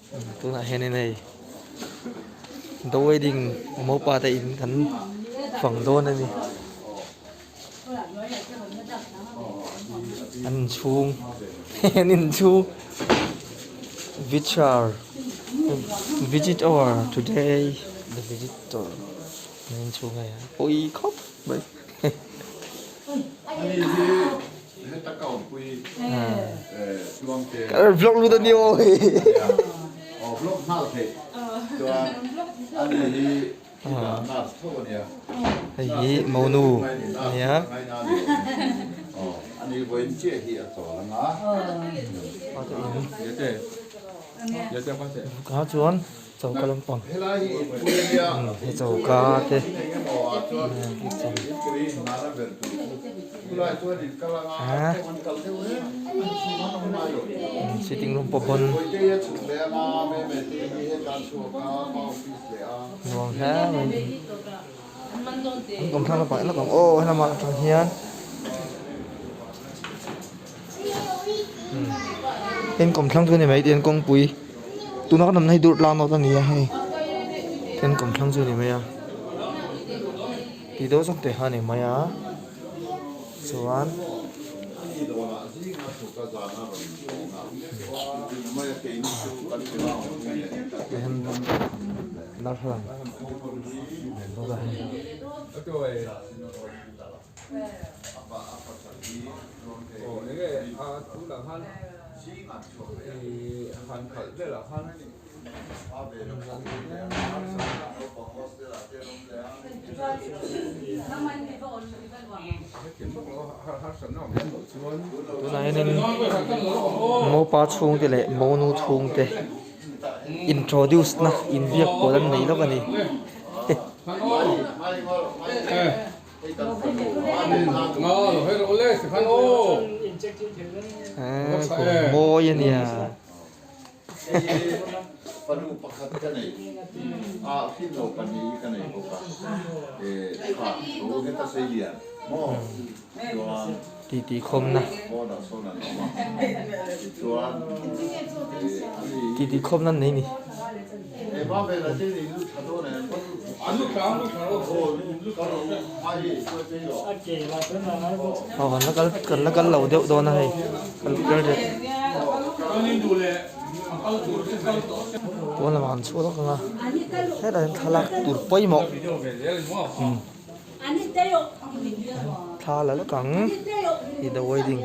Tunah hianin hei the wedding mopa te in kan fang dawn a ni an inchhung an inchhung vichar visitor today the visitor an inchhung hei a pawi khawp mai. Vlog lut a ni aw Hei hi monu a nia. Ka chuan choka lampang he choka te sitting room pawh pawn nuam hle mai an kawmthlang lampang en lawk ang aw helamah atang hian. Heng kawmthlang chu a ni mai tihian kawngpui tuna kan awmna hi Durtlang nawt a ni a hei tihian kawmthlang chu a ni mai a tih deuh zawk te kha a ni mai a chuan tihian darthlalang bawk a hei. Tunah hianin mopa chhungte leh monu chhungte introduce na inbiak pawl an nei lawk a ni. Mawi a nia. Titi khawmna titi khawmna an nei ni. Aw kan la kal kan la kal lo deuh dawn a hei kal kal ret pawn lamah kan chhuak lawk ang a hetah hian thlalak tur pawimawh umm thla la lawk ang i the wedding.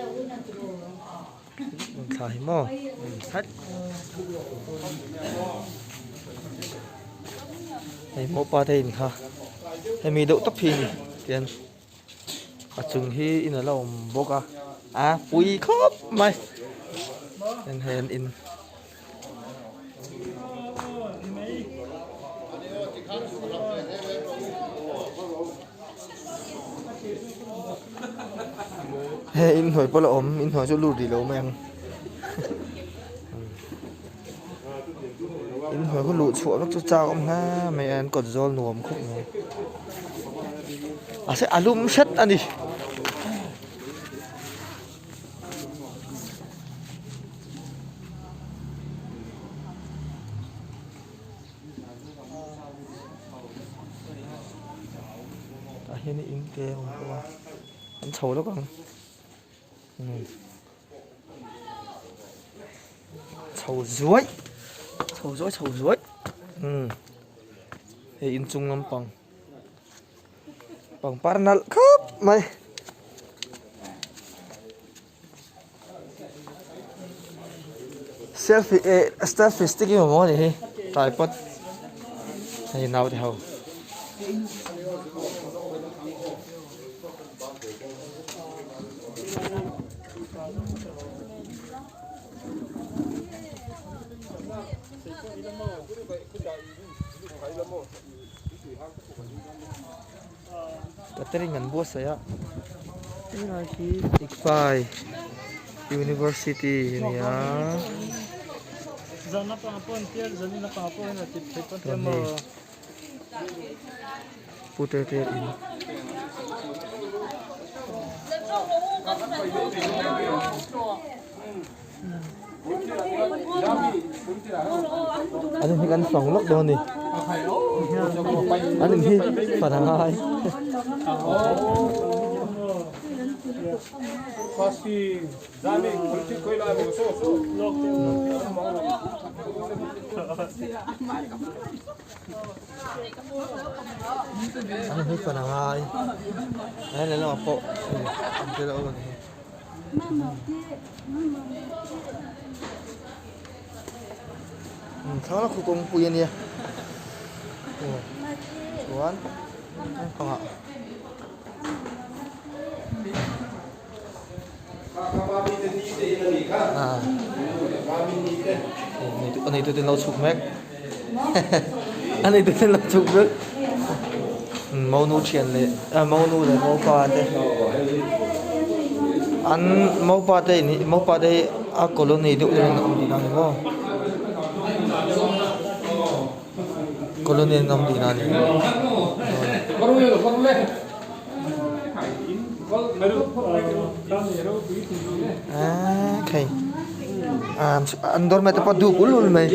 Thla hi maw that hei mopa te in kha hemi deuh tawp hi a ni tian a chung hi in a la awm bawk a a pui khawp mai tian hei an in. He inhnuai pawh la awm inhnuai chu lut rih lo mai ang inhnuai khu luh chhuah vek chu chak awm hle mai a an kawt zawl nuam khawp mai mahse a lum hret a ni. Tah hian in te a awm bawk a an chho lawk ang chho zuai chho zuai chho zuai umm hei inchung lampang pangpar nalh khawp mai. Selfie eh selfie stick hi mamawh a ni hi tripod hei naute ho. Catering an buatsaih a helai hi Ikhpai University a ni a chuan hei pute te in. An in hi kan fang lawk dawn a ni. An in hi fan a ngai. An in hi fan a ngai. He lehlamah pawh hei an tel a awm a ni. Thlalak khu kawngpui a nia aw chuan naupangah ah a neitu ten lo chhuk mek a neitu ten lo chhuk mek monu thian leh ah monu leh mopa te an mopa te in mopa te hi a colony deuh deuh in a awm tihna a ni maw colony an awm tihna a ni. Eee khei an doormat te pawh duk ul ul mai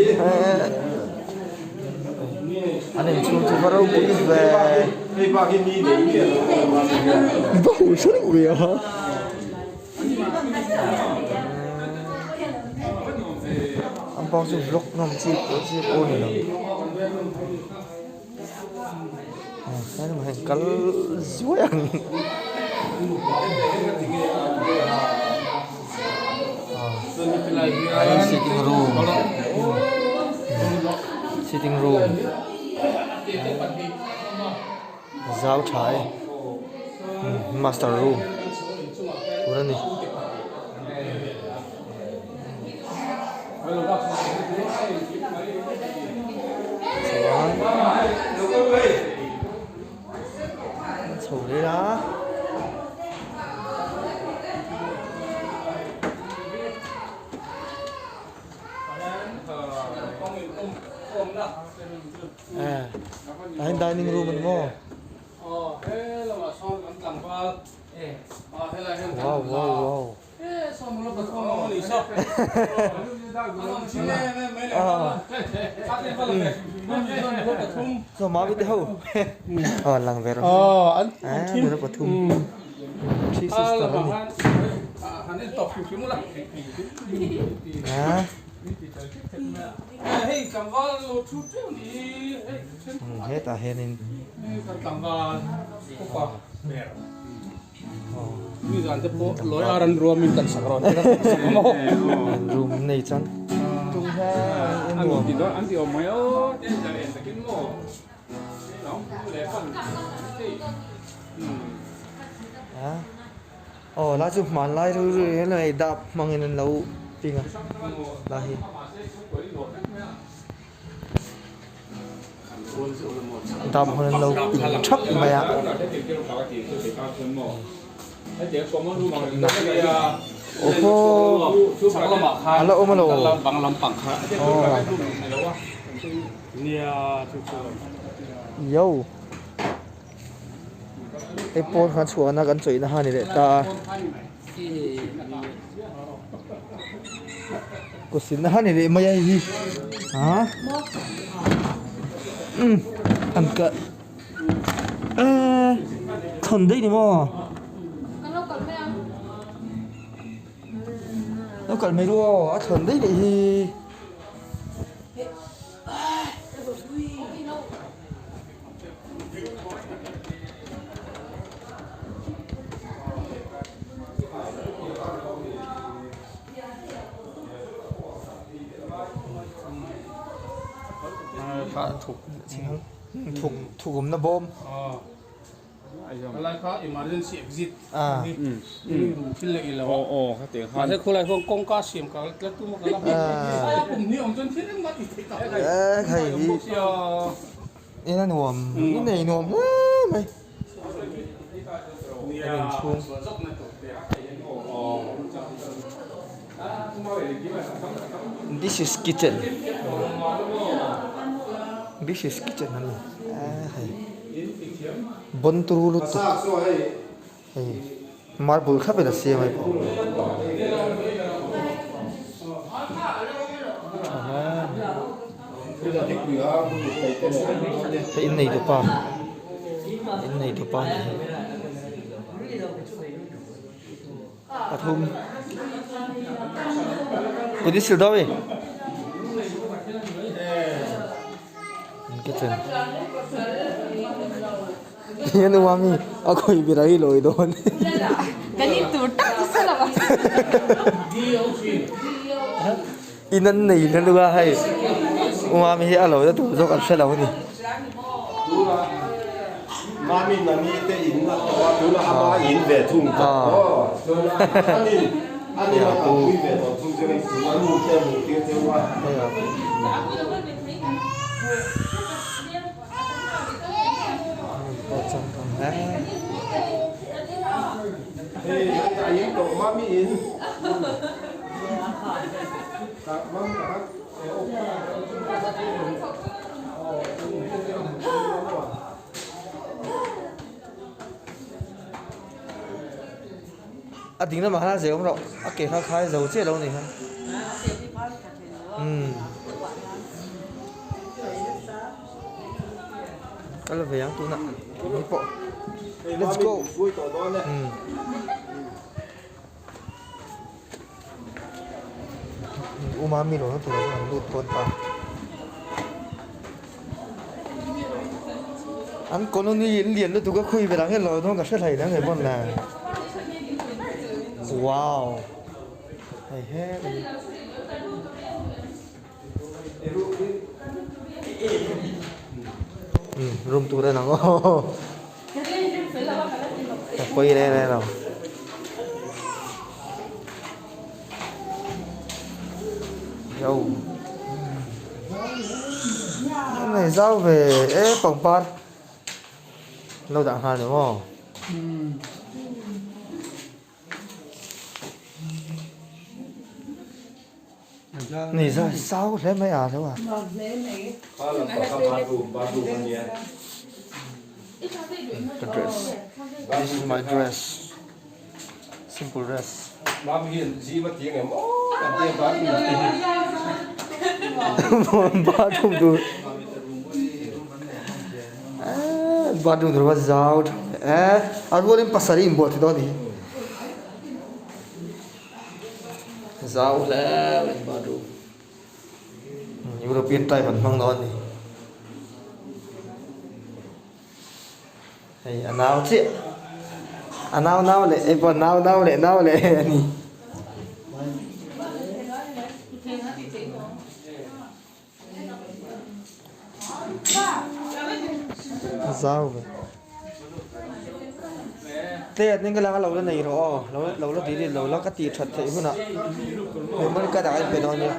an inchhung chu va ropui ve va huh hre deuh ve a an bang chu vlog nawm chi pawh chi pawh a ni lo. Hei kal zuai ang ah sitting room sitting room zau tha e master room tur a ni. Chuan chho leh a eh ah dining room a ni maw. Wow wow wow. Saw mami te ho aw lang ve rawh se nula pathum three sister a ni hetah hianin Room nei chuan tung hian nuam aw lai chu hmanlai ru ru hian hei dap hmangin an lo ping a lai hi. Dam hun an lo ping thap mai a. Awhaw a la awm alo yo hei pawn khan chhuahna kan chawih na kha a ni leh ta a kut silna kha a ni leh mai a hei hi ah umm an kah eee thawn daih ni maw lo kal mai ru aw a thawn daih nih hi. Thuk thuk awmna bawm. Helai kha emergency exit thil leh ilo a mahse khulai khuan kawngka siam ka la tum a ka la kum hnih awm chuan thil engmah ti thei tak hei hi en a nuam i nei nuam hle mai a inchhung this is kitchen this is kitchen a ni hei bon turu lutuk hei marble thlap in a siam a hei pawh tha hle. Hei in nei tupa in nei tupa a ni hi pathum kut i sil dawi kitchen Eng emaw mi a khawih ber a hi lawi dawn. Kan in tur tak chu sa lo a. In an nei na luh a hei Umami hi a lo na tur zawk an hre lo a ni. Mami nani te in a tawh a tuna ama in ve thung ta aw ani ani a pui ve tawh thung chu a nu te hmuh tir deuh a. A ding lamah khan a zeh awm loh a ke kha khai zo chiah lo a ni kha umm kal ve ang tunah ni pawh let's go umm uma mi lo na tur ah chuan an lut dawn ta an colony in lian lutuk a khawi berah nge lo dawn ka hre hlei lo nge pawn le wow hei he umm room tur en ang aw ka pawi reng reng lo. Nei zau ve e pangpar lo dah nghal ni maw. Nei zau zau hle mai a lo a. The dress this is my dress. Simple dress. Bathroom tur bathroom tur va zau tha e a rualin pasarih inbual thei dawn a ni zau hle mai bathroom European type an hmang dawn a ni. Hei a nau chiah a nau nau leh hei pawh nau nau leh nau leh a ni. Zau ve. Tle at ning ka lak a lo la nei rawh aw lo lo la delete lo la ka tih that theih hunah memory card ah ka inpe dawn nia.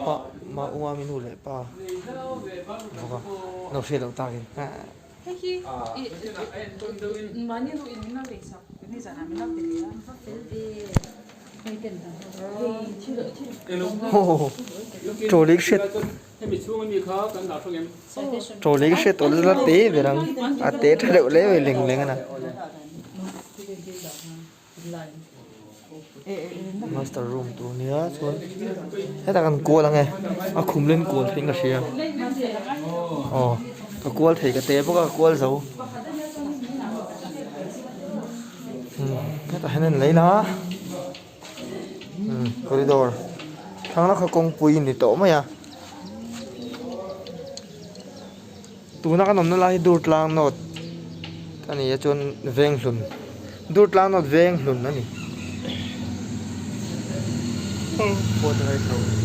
Pa ma u ami nu leh pa bawk a no hriat loh takin Trolley ka hriat Trolley ka hriat tawh la te ber ang a te tha deuh hle mai leng leng a na. Master room tur nia chuan hetah kan kual ang e a khum len kual theihin ka hria aw ka kual thei ka te bawk a ka kual zo hetah hian an lei la corridor thlang laka kawngpui a ni tawh mai a tuna kan awmna lai hi Durtlang North a ni a chuan Venghlun Durtlang North Venghlun a ni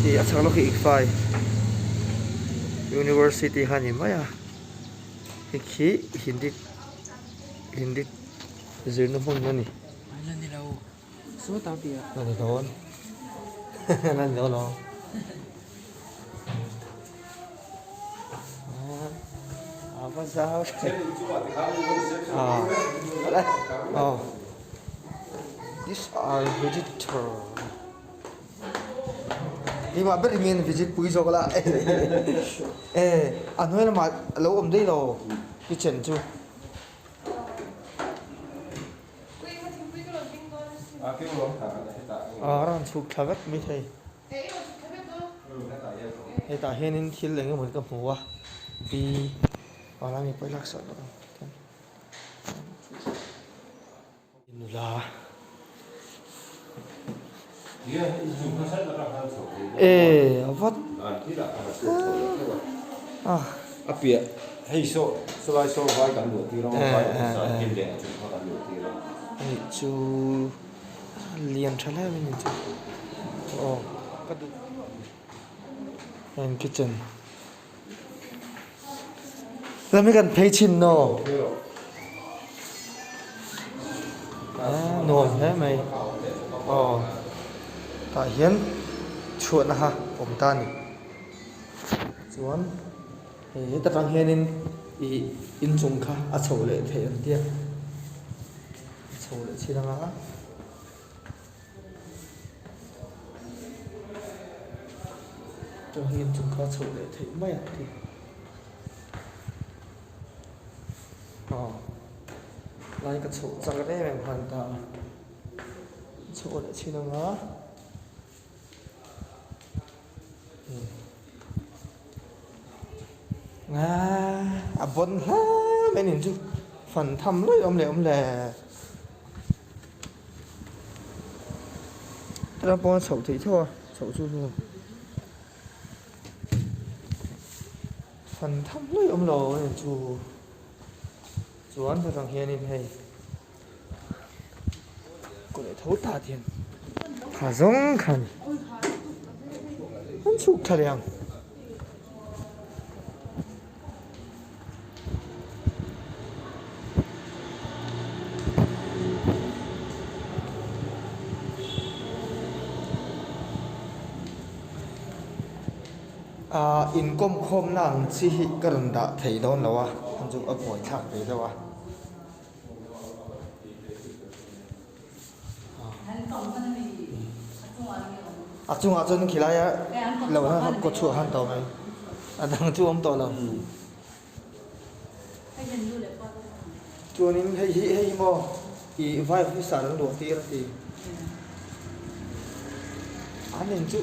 ih a chhak lawk hi Ikhfai University kha a ni mai a hei khi Hindi Hindi zirna hmun a ni. La ni dawn la ni dawn aw a va zau a this are visitor keimah ber hian visit pui zawk la e a hnuai lamah a lo awm daih lo kitchen chu. A rawn chhuk thla vek mai thei. Hetah hianin thil eng emaw ka hmu a B vang mi pawh i laksak loh ang nula e a vat a a piah hei saw sawlai saw vai kan luah tir a vai officer thil leh a chung kha kan luah tir a ani chu lian tha hle mai ni chu aw ka duh heng kitchen lam hi kan phei chhin naw ah nuam hle mai aw tah hian chhuahna kha awm ta a ni chuan hei heta tang hianin ih inchung kha a chho leh theih ang tia. Chho leh chhin anga chuan in chung kha chhoh leh theih mai ang tih aw lai ka chhoh chak em em khan ta a chhoh leh chhin anga. A bawn hle mai nen chu fan tham luai awm leh awm le tlem pawh a chhoh theih tho a chhoh chu chu fan tham luai awm lo a nen chu chuan hetiang hianin hei. Kaw leh tho ta hian tha zawng khan an chhuk tha leh ang. Ahh inkawm khawmna ang chi hi ka rawn dah thei dawn lo a chu a buaithlak ve deuh a. A chungah chuan khilaia lo han kawt chhuah han tawh mai a dang chu awm tawh lo chuanin hei hi hei hi maw ih vai officer an luah tir a ti an in chu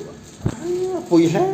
a pui hle.